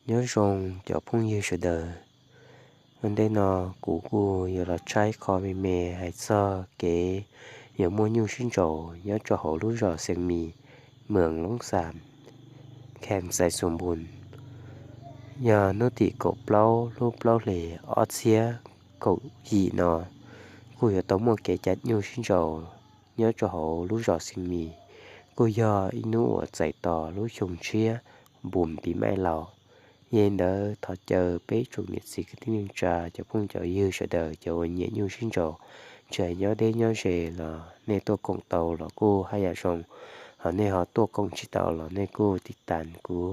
Nyob zoo cov phooj ywg sawv daws, ua ntej no kuv kuj yuav los tshaj qho me me hais txog kev yuav muaj nyuj sib nraus nyob rau hauv lub zos Xees Mis, mees Loob Xam, kheem Xais Xus Npus. Yog hnub tim kaum plaub lub plaub hlis ob txhiab kaum yim no kuj yuav tau muaj kev cav nyuj sib nraus nyob rau hauv lub zos Xees Mis, kuj yog ib hnub uas txais tos lub xyoo tshiab npus pis maij laus. Yog li ntawd thov caw peb tsoom niam txiv kwv tij neej tsa cov phooj cov ywg sawv daws cov uas nyiam nyuj sib nraus, tsis hais nyob deb nyob ze los nej tuaj koom tau los kuj haj yam zoo, ho nej ho tuaj koom tsis tau los nej kuj tiv tas kuv,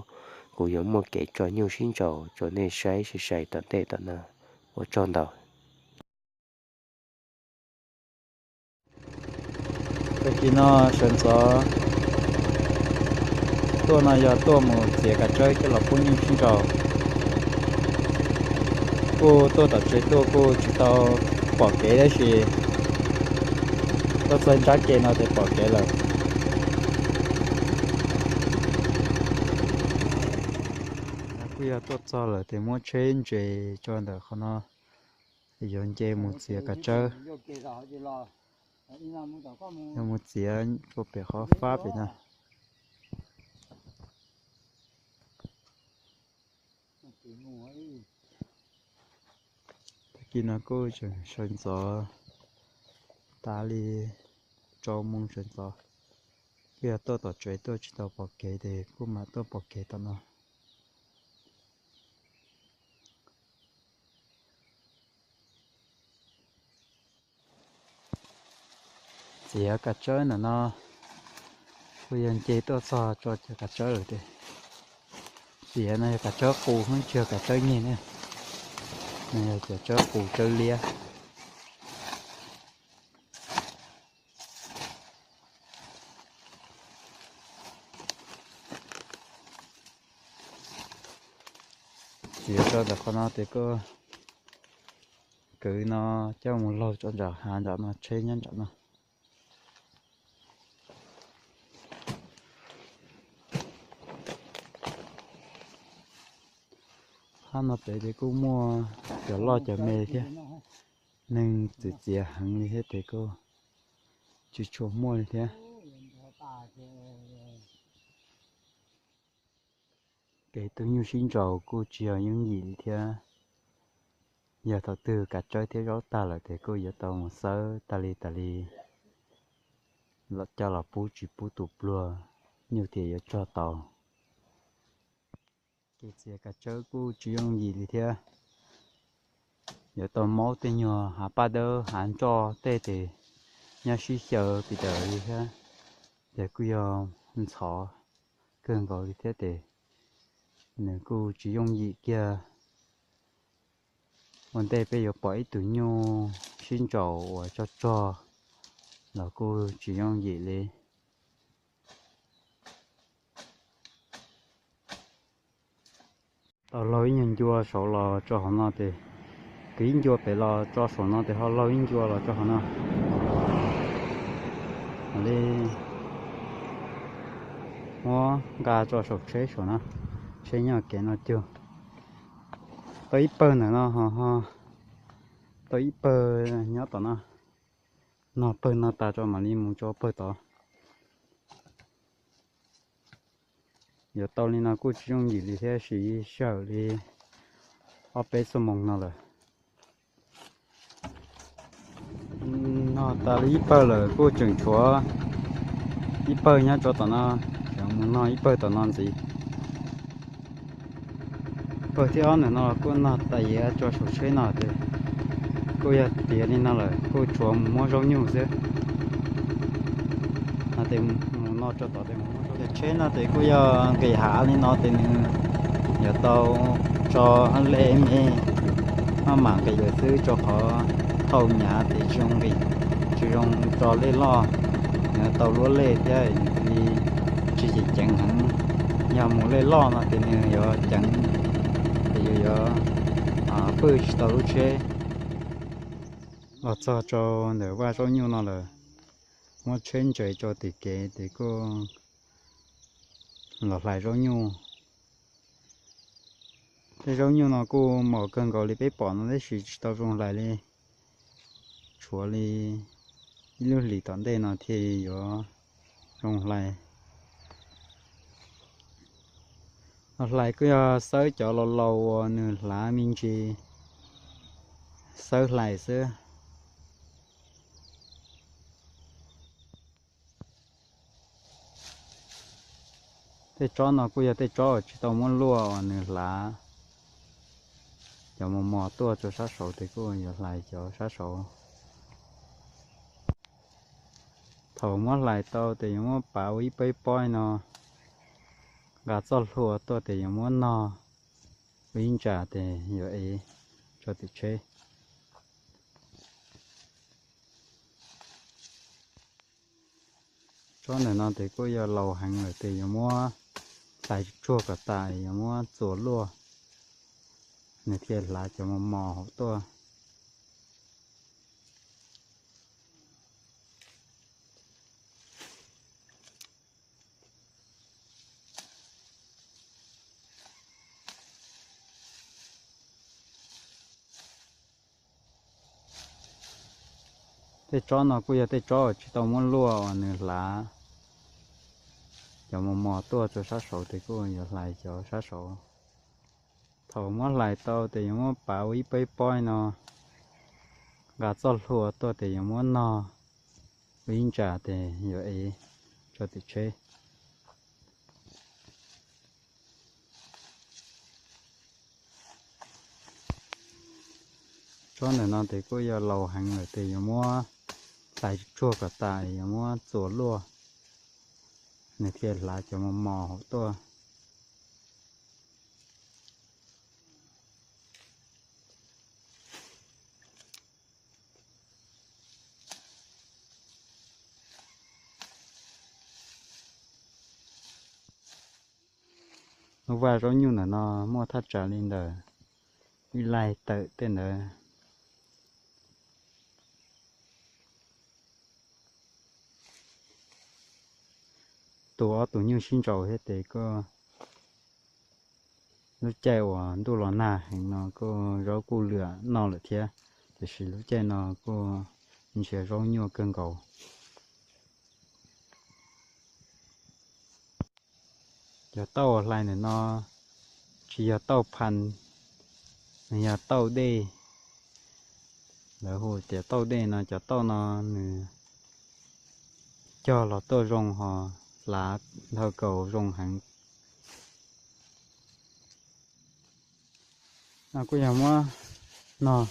kuv yuav muaj kev tso nyuj sib nraus rau nej saib sai sai tom ntej tom no. Ua tsaug ntau. Tag kis no sawv ntxov tuaj no yog tuaj mus txiav kav tsawb coj los pub nyuj sib nraus. Kuj tuaj tom tsev tuaj kuj tsis tau pom kev tab sis tuaj txog nrab ke no ces pom kev lawm. Kuj yog tuaj txog lawm ces muab tsheb ntses tso ntawm qhov no, yuav nce mus txiav kav tsawb, yuav mus txiav rau pem qhov fab pem no. Tag kis no kuj tseem sawv ntxov tas li rau moo sawv ntxov, kuj yog tuaj tom tsev tuaj tsis tau pom kev ces kuj mam tuaj pom kev tom no. Txiav kav tsawb ntawm no kuj yog nce tuaj txog tso cov kav tsawb lawm tiag. Txiav no yog kav tsawb qus, tsis yog kav tsawb nyeg ne, nws yog cov tsawb qus tsawb liab. Txiav tso ntawm qhov no ces kuj kwv no coj mus laug tso nram hav nram no, tsheb nyob nram no. Hab no pem ces kuj muaj cov loj cov me thiab, neeg txiav txiav heev li thiab ces kuj tsis tshua muaj li thiab. Kev tu nyuj sib nraus kuj tsis yog yooj yim li thiab. Yog thaum twg kav tsawb thiab zaub tag lawm ces kuj yuav tau mus xawb tas li tas li los coj los pub tsis pub tus pluag, nyuj thiaj yuav tsog tau. Kev txiav kav tsawb kuj tsis yooj yim li thiab. Yuav tau maub tej nyuag hav paj dawb hav nroj tej ces nyob sib xyaw pis tawm li thiab, ces kuj yog ntxhov kawg nkaus li thiab ces nws kuj tsis yooj yim kiag. Ua ntej peb yuav pom ib tug nyuj sib nraus uas tsog tsog los kuj tsis yooj yim li. Tau laug ib nyuag ncua saud los tso hauv no ces, kwv ib ncua pem los tso saum no ces ho laug ib ncua los tso hauv no. Mam li muab nqa tso saum tsheb saum no, tsheb nyob kev no cuag. Tau ib pawg ntawm no ho, tau ib pawg nyob tom no, nog pawg no tas tso mam li mus tso pawg tod. Yuav tau li no kuj tsis yooj yim li thiab, siv sij hawm li ob peb xuab moos no lawm. Nog tas li ib pawg lawm kuj tseem tshuav ib pawg nyob tso tom no, tseem mus nog ib pawg tom no ntxiv. Pawg thib ob ntawm no kuj nog tas iav tso saum tsheb no ces kuj yog tiav li no lawm kuj tshuav mus muab zaub nyuj xwb. No ces mus no tso tod ces mus muab zaub, ces tsheb no ces kuj yog nqis hav li no ces nws yuav tau tso lej me, maj mam nqis lawm xwb rau qhov thauj nyav ces tsis zoo nqis, tsis zoo tso lej loj, nws tau luab lej thiab nws thiaj li tsis ceev ceev heev. Yog mus lej loj no ces nws yuav ceev, ces yus yuav pwj tsis tau lub tsheb. Los txog rau ntawm vaj zaub nyuj no lawm, muab tsheb ntses tso tim kev ces kuj los hlais zaub nyuj. Tej zaub nyuj no kuj mos kawg nkaus li peb pom no tab sis tsis tau zoo hlais li. Tshuav li ib lub hlis tom ntej no thiaj yuav zoo hlais. Hlais kuj yog xawb cov laus laus uas nws hlav me ntsis, xawb hlais xwb. Tej tsob no kuj yog tej tsob uas tsis tau muab luaj uas nws hlav cov mos mos tuaj rau sab saud, ces kuj yuav hlais cov sab saud. Thaum muab hlais tau ces yuav muab pav ua ib pob ib pob no, nqa txoj hlua tuaj ces yuav muab nog ua ib ntsa ces yuav ev tso tim tsheb. Tsob ntawm no ces kuj yog laus heev lawm ces yuav muab hlais tsuag kom tas, yuav muab txuas luaj, nws thiaj hlav cov mos mos hauv tuaj. Tej tsob no kuj yog tej tsob uas tsis tau muab luaj uas nws hlav cov mos mos tuaj rau sab saud, ces kuj yuav hlais cov sab saud. Thaum muab hlais tau ces yuav muab pav ua ib pob ib pob no, nqa txoj hlua tuaj ces yuav muab nog ua ib ntsa ces yuav ev tso tim tsheb. Tsob ntawm no ces kuj yog laus heev lawm ces yuav muab hlais tsuag kom tas, yuav muab txuas luaj, nws thiaj hlav cov mos mos hauv tuaj. Lub vaj zaub nyuj ntawm no muaj thaj tsam li ntawm ib laig tawm tej ntawd. Tu ob tug nyuj sib nraus thiab ces kuj lub caij uas ntuj los nag heev no kuj zaub kuj lwm noj lawm thiab, tiam sis lub caij no kuj nrhiav zaub nyuaj kawg nkaus. Cov tauj uas hlais ntawm no tsis yog tauj pha, nws yog tauj dej. Lawv hu tias tauj dej no, cov tauj no nws cog los tuaj zoo ho hlav nthawj kaus zoo heev. No kuj yog muab nog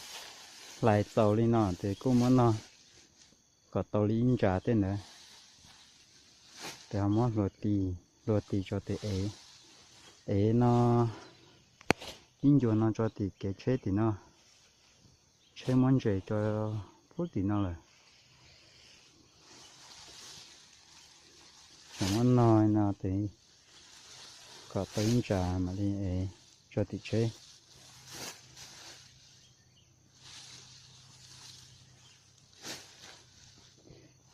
hlais txaus li no ces kuj muab nog kom tau li ib ntsa tej ntawd, ces ho muab hlua tis, hlua tis tso tes ev. Ev no ib ncua no tso tim kev tsheb tim no, tsheb muab ntses tso pub tim no lawm. Muab nog no ces kom tau ib ntsa mam li ev tso tim tsheb.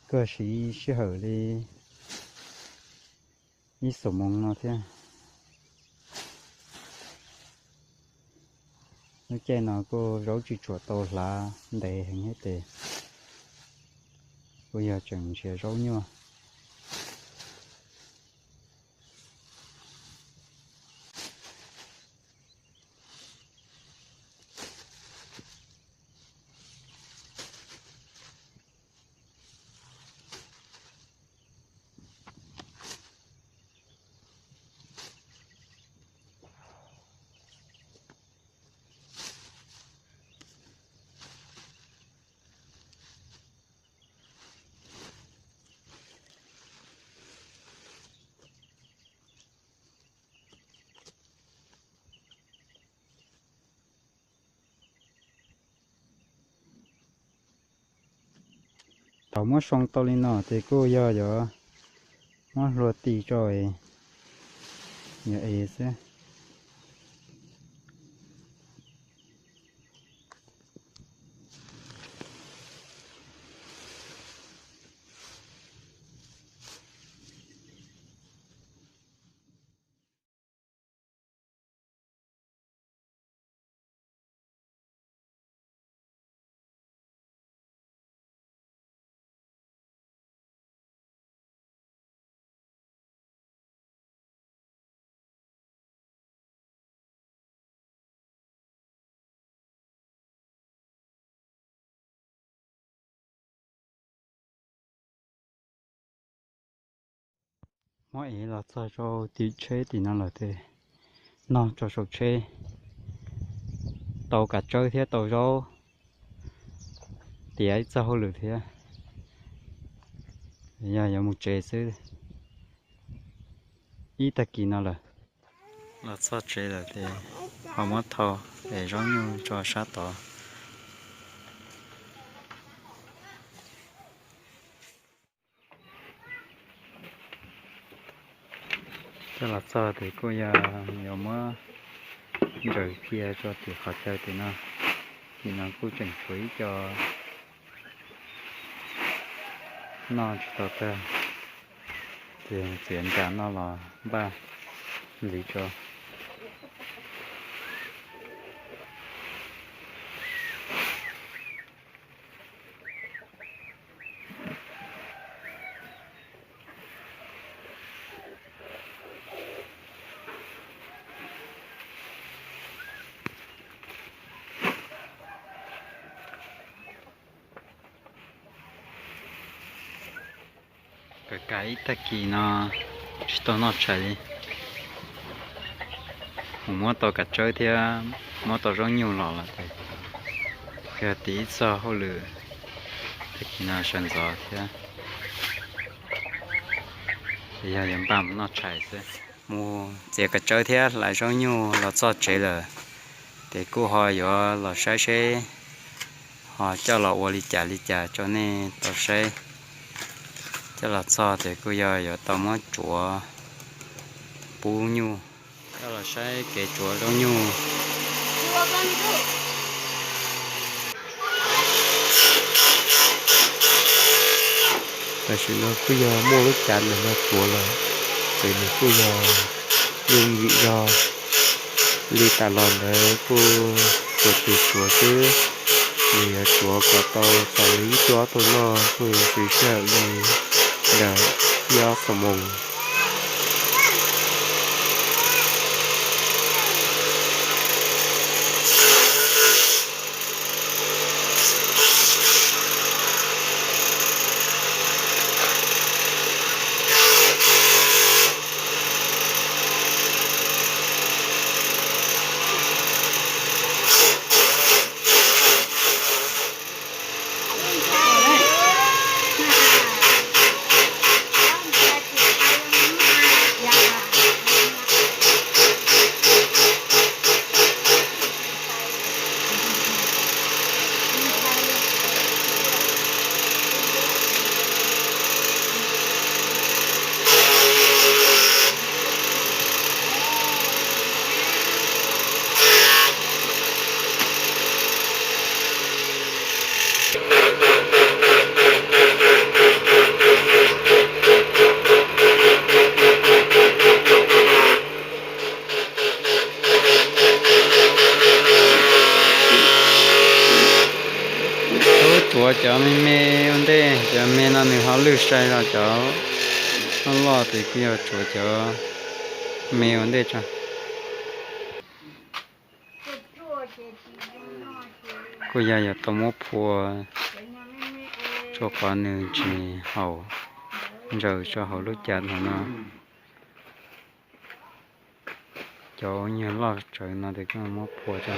Kuj siv sij hawm li ib xuab moos no thiab. Lub caij no kuj zaub tsis tshua tau hlav ntev heev thiab ces kuj yog tseem nrhiav zaub nyuaj. Thaum muab soo tau li no ces kuj yog yuav muab hlua tis tso, yuav ev xwb. Muab ev los txog rau tim tsheb tim no lawm ces noj tso saum tsheb, tau kav tsawb thiab tau zaub, tiav ib txoj hauj lwm thiab. Yog yuav mus tsev xwb, ib tag kis no lawm. Los txog tsev lawm ces ho muab thau es zaub nyuj tso sab tod. Coj los txog ces kuj yog yuav muab ntsaws cia tso tim qhov chaw tim no. Tim no kuj tseem tshuav ib co noj tsis tau tag, ces txiav nra noj los npaj ntxiv tso. Kav kav ib tag kis no tsis tau noj tshais li. Mus muab tau kav tsawb thiab muab tau zaub nyuj los lawm ces yog tiv ib txoj hauj lwm tag kis no sawv ntxov thiab, ces yog yuav npaj mus noj tshais xwb. Mus txiav kav tsawb thiab hlais zaub nyuj los txog tsev lawm, ces kuj ho yuav los saib seb ho coj los ua li cas li cas rau nej tau saib. Coj los txog ces kuj yog yuav tau muab tsuav pub nyuj. Coj los saib kev tsuav zaub nyuj. Tam sim no kuj yog muaj lub cav ntawm no tsuav lawm, ces nws kuj yog yooj yim zog li tas los ntawd kuj tsuav tus tsuav xwb. Nws yuav tsuav kom tau txaus li ib tug ob tug noj kuj siv sij hawm li ntawm ib ob xuab moos. Tsuav cov me me ua ntej, cov me no nws ho lwj sai los cov loj loj ces kuj yog tsuav cov me ua ntej tso. Kuj yog yuav tau muab phua rau qhov nws tsis haum ntsaws rau hauv lub cav ntawm no. Cov nyuag loj tsawv no ces kuj muab phua tso.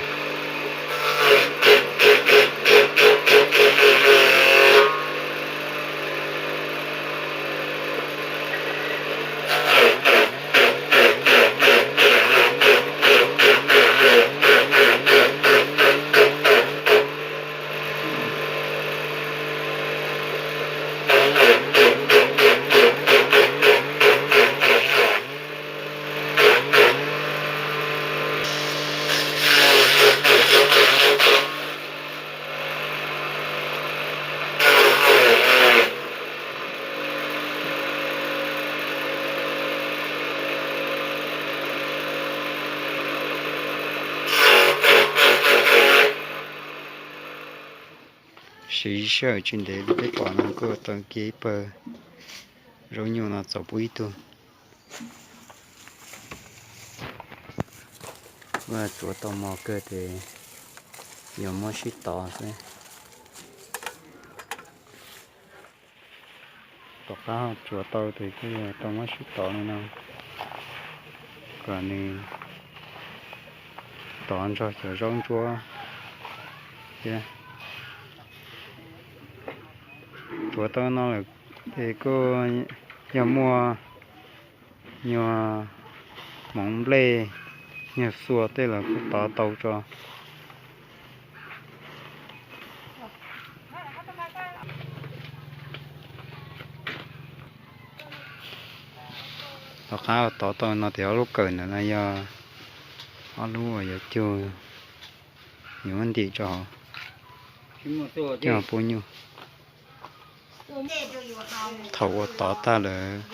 Siv sij hawm tsis ntev li peb pom no kuj tau kiag ib pawg zaub nyuj no txaus pub ib tug. Kuj tsuav tau mos kawg ces yuav muab sib tov xwb. Tom Qab tsuav tau ces kuj yog tau muab sib tov li no, kom nws tov nrog cov zaub ntsuab thiab. Tsuav tau no lawm ces kuj yog muaj nyuag hmoov nplej, nyuag xua tej los kuj tov tau tso. Tom qab tov tau no ces ob lub kawm ntawm no yog ob lub uas yuav cug, yuav muab ntim rau hauv, coj pub nyuj. Thaum uas tov tag lawm,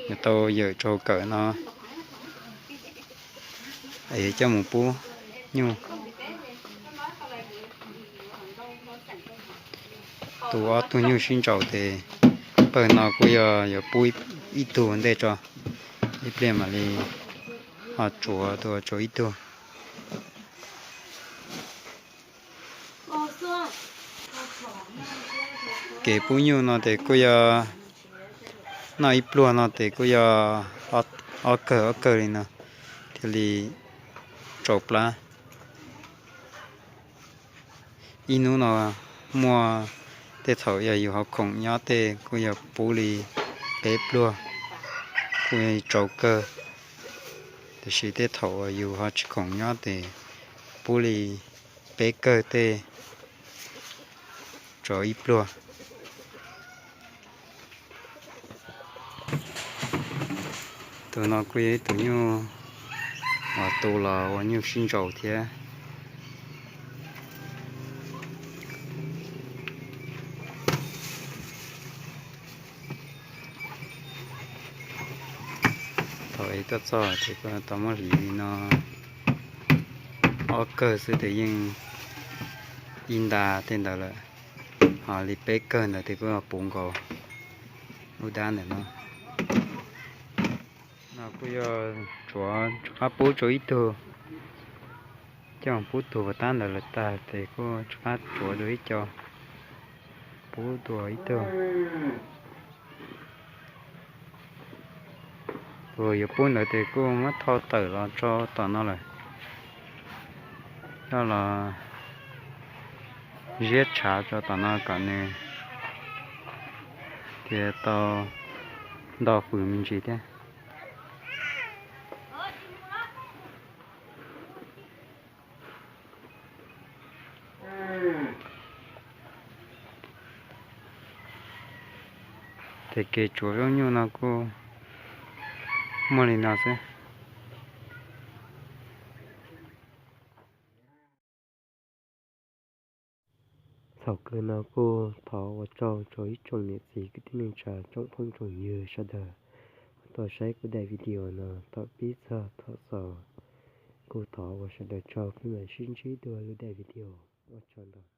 yuav tau yawm rau kawm no, es yuav coj mus pub nyuj. Tu ob tug nyuj sib ntsaum ces pawg no kuj yog yuav pub ib tug ntej tso, ib pliag mam li ho tsuav tus tsuav ib tug. Kev pub nyuj no ces kuj yog noj ib pluag no ces kuj yog ob kawg ob kawg li no thiaj li tsau plab. Ib hnub no muaj tej thaum yog yus ho khoom nyob tej kuj yog pub li peb pluag, kuj tsau kawg. Tiam sis tej thaum uas yus ho tsis khoom nyob ces pub li peb kawg tej tsau ib pluag. Tus no kuj yog ib tug nyuj uas tu los ua nyuj sib ntsaum thiab. Thaum es tuaj txog ces kuj tau muab hliv li no ob kawg xwb ces yeej ib nta tej ntawd lawm. Ho li peb kawg ntawd ces kuj puv nkaus lub dab ntawm no. No kuj yog tsuav rov qab pub rau ib tug, coj pub tug pas tab ntawd lawm tag ces kuj rov qab tsuav dua ib co, pub dua ib tug. Tus yuav pub ntawd ces kuj muab thau tawm los rau tom no lawm, coj los ziab tshav rau tom no kom nws thiaj tau nto fws me ntsis thiab. Ces kev tsuav zaub nyuj no kuj muaj li no xwb. Thaum kawg no kuj thov ua tsaug rau ib tsoom niam txiv kwv tij neej tsa tsoom phooj tsoom ywg sawv daws uas tuaj saib kuv daim video no thaum pib txog thaum xaus. Kuj thov ua sawv daws tsaug, peb mam sib ntsib dua lub daim video. Ua tsaug ntau.